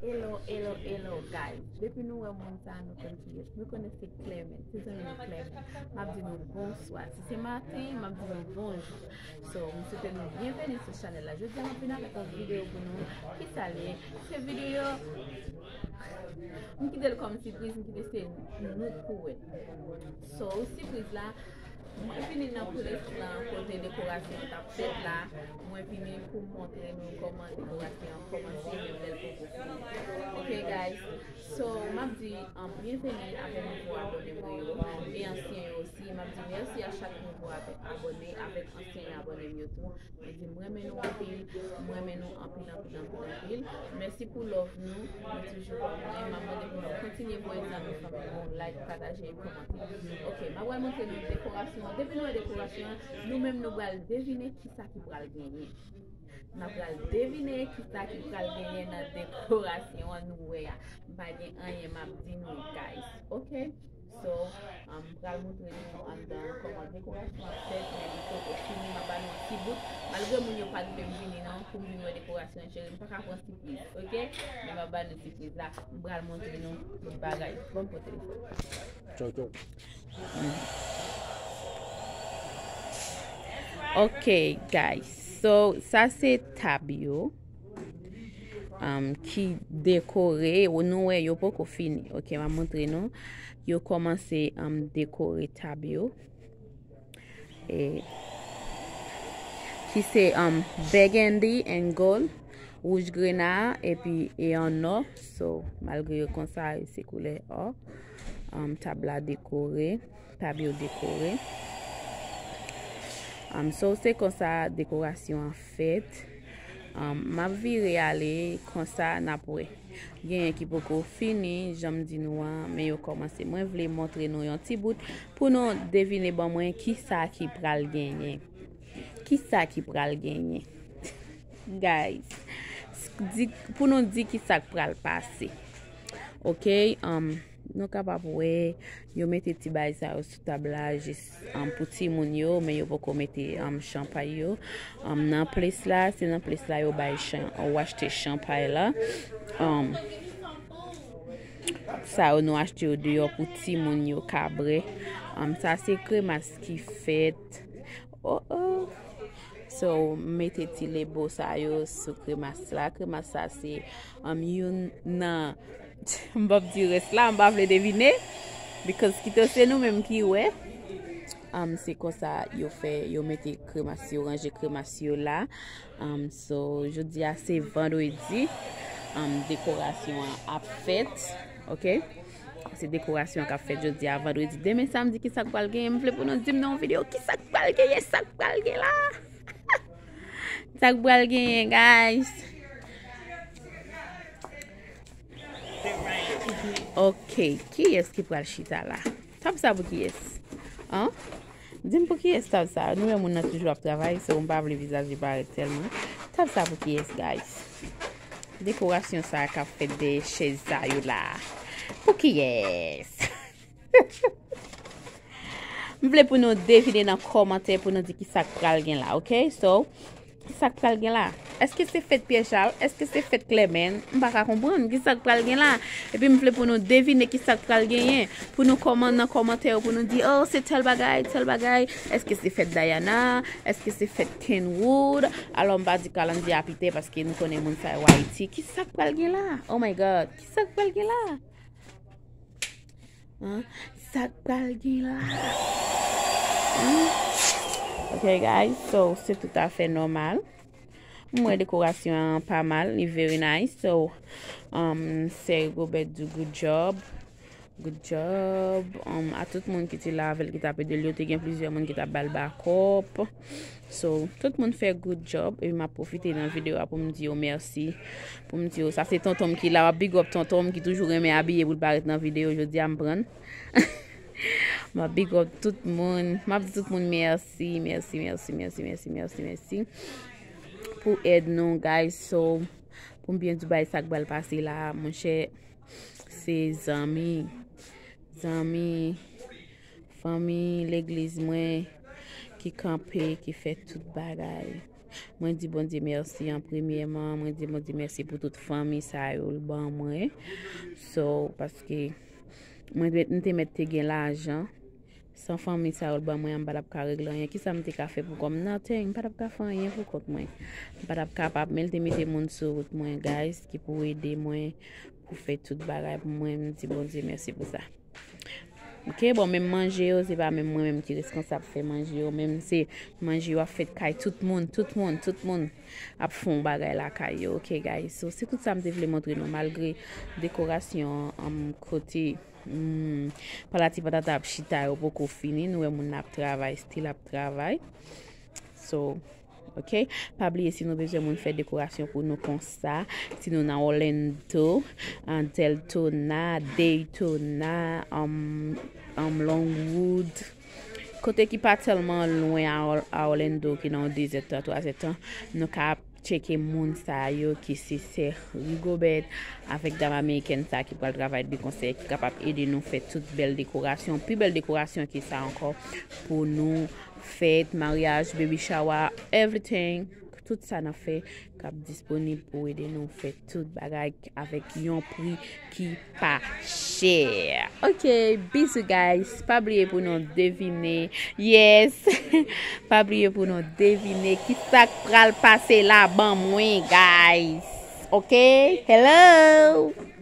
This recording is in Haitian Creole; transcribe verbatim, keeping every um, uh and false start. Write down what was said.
Hello, hello, hello, guys. Depi nou wè moun sa, nou konn kiyès. Nou konnen se Clement, se zanmi nou Clement. M ap di nou bonswa. Si se maten, m ap di nou bonjou. So, m swete nou byenveni sou chanèl la. Jodi a, m ap vin avèk yon videyo pou nou. Kisa l ye? Se videyo, m kite l kòm sipriz, m kite se nou k pou wè. So, sipriz la, mwen vini nan ples lan kote dekorasyon an t ap fèt la. Mwen vini pou m montre nou kòman dekorasyon an kòmanse, menm lè l poko fini. Ok, guys. So, m ap di, um, byenveni avèk nouvo abòne mwen yo e ansyen yo osi. M ap di mèsi a chak nouvo abè-, abòne avèk ansyen abòne m yo tou. Mwen di, m renmen nou anpil, m renmen nou anpil, anpil, anpil, anpil. Mèsi pou love nou, nou toujou ban mwen. M ap mande pou nou kontinye voye zanmi fanmi nou, like, pataje, kòmante. Ok, m ap pral montre nou dekorasyon an. Depi nou wè dekorasyon an, nou menm nou pral devine kisa ki pral genyen. N ap pral devine kisa ki pral genyen nan dekorasyon an nou wè a. M pa gen anyen m ap di nou, guys. Ok? So, um, m pral montre nou anndan kòman dekorasyon an fèt, men li poko fini. M ap ba nou yon ti bout. Malgre moun yo pa t vle m vini non, pou m vin wè dekorasyon an, cheri, m pa ka pran sipriz, ok? Men m ap ba nou sipriz la. M pral montre nou tout bagay. Ban m pran telefòn. Tchau, tchau. Ok, guys. So, sa se tab yo, um, ki dekore. Ou, nou wè, yo poko fini. Ok, m ap montre nou. Yo kòmanse, um, dekore tab yo. E, ki se, um, burgundy and gold, wouj grena, epi e an nò. So, malgre yo konsa, se koulè ò. Um, tab la dekore, tab yo dekore. Um, so, se konsa dekorasyon an fèt. Um, m ap vire ale konsa, n ap wè. Genyen ki poko fini, jan m di nou an, men yo kòmanse. Mwen vle montre nou yon ti bout pou nou devine ban mwen kisa ki pral genyen. Kisa ki pral genyen? Guys, s-, di, pou nou di kisa k pral pase. Ok, um, nou kapab wè, yo mete ti bagay sa yo sou tab la, jis, um, pou timoun yo, men yo poko mete, um, chanpay yo. Um, nan plis la, se nan plis la yo bay chan-, ou achte chanpay la. Um, sa yo nou achte yo deyò pou timoun yo ka bwè. Um, sa se kremas ki fèt. Oh, oh. So, m mete ti lebo sa yo sou kremas la. Kremas sa se, um, youn nan, m p ap di rès la, m pa vle devine. Because kite se nou menm ki wè. Um, se konsa yo fè, yo mete kremas yo, ranje kremas yo la. Um, so, jodi a se vandredi. Um, dekorasyon an ap fèt, ok? Se dekorasyon k ap fèt jodi a, vandredi. Demen samdi, kisa k pral genyen? M vle pou nou di m nan yon videyo kisa k pral genyen, sa k pral gen la. Sa k pral genyen, guys. Ok, kiyès ki pral chita la? Tab sa pou kiyès? An? Di m pou kiyès tab sa? Nou wè moun nan toujou ap travay, so m pa vle vizaj li parèt tèlman. Tab sa pou kiyès, guys? Dekorasyon sa k ap fèt dèyè chèz sa yo la. Pou kiyès? M vle pou nou devine nan kòmantè pou nou di kisa k pral gen la, ok? So, kisa k pral gen la? Èske se fèt Pyè Chal? Èske se fèt Klèmèn? M pa ka konprann kisa k pral gen la. Epi m vle pou nou devine kisa k pral genyen. Pou nou kòman nan kòmantè yo, pou nou di, oh, se tèl bagay, tèl bagay. Èske se fèt Diana? Èske se fèt Kenwood? Alò, m pa di kalandye a pitè paske nou konnen moun sa yo Ayiti. Kisa k pral gen la? Oh my God, kisa k pral gen la? An? Sa k pral gen la? An? Ok, guys, so, se toutafè nòmal. M wè dekorasyon an pa mal, li very nice. So, um, Sè Gobert di good job. Good job. Um, a tout moun ki te la avè l, ki t ap ede l yo, te gen plizyè moun ki t ap ba l bakòp. So, tout moun fè good job. Epi m ap pwofite nan videyo a pou m di yo mèsi. Pou m di yo, sa se tonton m ki la. M ap big up tonton m ki toujou renmen abiye pou l parèt nan videyo. Jodi a, m prann. M ap big up tout moun. M ap di tout moun mèsi, mèsi, mèsi pou èd nou, guys. So, pou m byen di w bagay sa k pral pase la, monchè, se zanmi, zanmi, fanmi, legliz mwen ki kanpe, ki fè tout bagay. Mwen di Bondye mèsi an premyèman, mwen di Bondye mèsi pou tout fanmi sa yo l ban mwen. So, paske mwen te, m te mèt te gen lajan. San fanmi sa yo l ban mwen an, m pa t ap ka regle anyen. Kisa m te ka fè pou kò m? Nothing. M pa t ap ka fè anyen pou kont mwen. M pa t ap kapab, men l te mete moun sou wout mwen, guys, ki pou ede mwen, pou fè tout bagay pou mwen. M di Bondye mèsi pou sa. Ok, bon, menm manje yo, se pa menm mwen menm ki reskonsab fè manje yo. Menm se manje yo ap fèt kay tout moun, tout moun, tout moun ap fè yon bagay lakay yo. Ok, guys. So, se tout sa m te vle montre nou, malgre dekorasyon an, um, kote, hmm, pa la ti patata ap chita yo poko fini. Nou wè moun nan ap travay, still ap travay. So, ok? Pa bliye, si nou bezwen moun fè dekorasyon pou nou konsa, si nou nan Orlando, an Deltona, Daytona, um, um, Longwood, kote ki pa tèlman lwen a, Or- a Orlando, ki nan yon dezèdtan, twazèdtan, nou ka ap tcheke moun sa yo ki se sè Rigobert avèk dam amerikèn sa ki pral travay de konsèy, ki kapab ede nou fè tout bèl dekorasyon, pi bèl dekorasyon ki sa ankò, pou nou fèt, maryaj, baby shower, everything. Tout sa n ap fè k ap disponib pou ede nou fè tout bagay avèk yon pri ki pa chè. Ok, bizou guys. Pa bliye pou nou devine. Yes. Pa bliye pou nou devine ki sa k pral pase la ban mwen, guys. Ok? Hello!